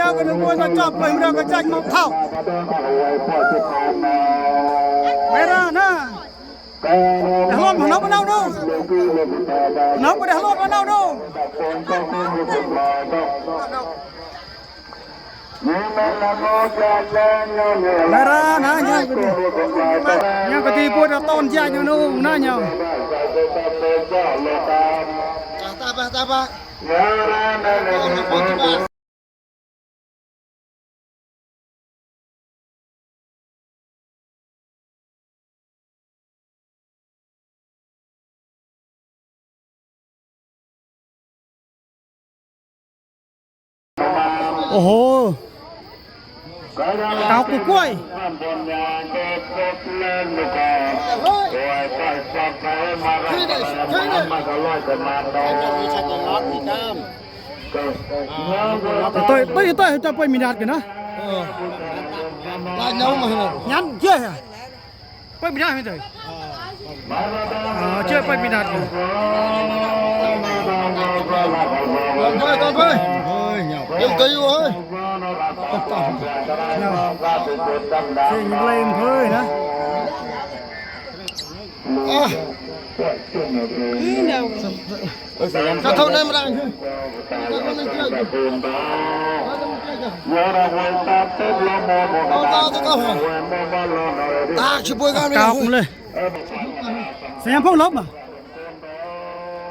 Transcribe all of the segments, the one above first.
nào cái đừng quên cho mình được cái tranh một thảo mày ra nè hello mà nó đâu đâu nó có hello mà đâu đâu mày ra nè nhau cái gì bôi ra tôn chạy nhau đâu nè nhau ta baโอ้โหเกากุ้กล้วยtôi cho tôi mình đạt cái nó là nhau mà nhắn chưa hả tôi mình đạt hết rồi chưa tôi mình đạt rồi con ơi đừng kêu ơi xin lên thôi nữa sao thôi đây mà đang ta chỉ bôi gan cao cũng lên xem phong lốp mà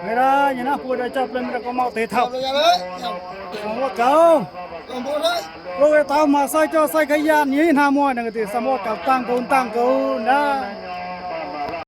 người ta như nào bôi đây cho lên có mau tê thọc không có câu cô tao mà sai cho sai cái gian như thế nào mua này thì sao mua cả tăng câu nè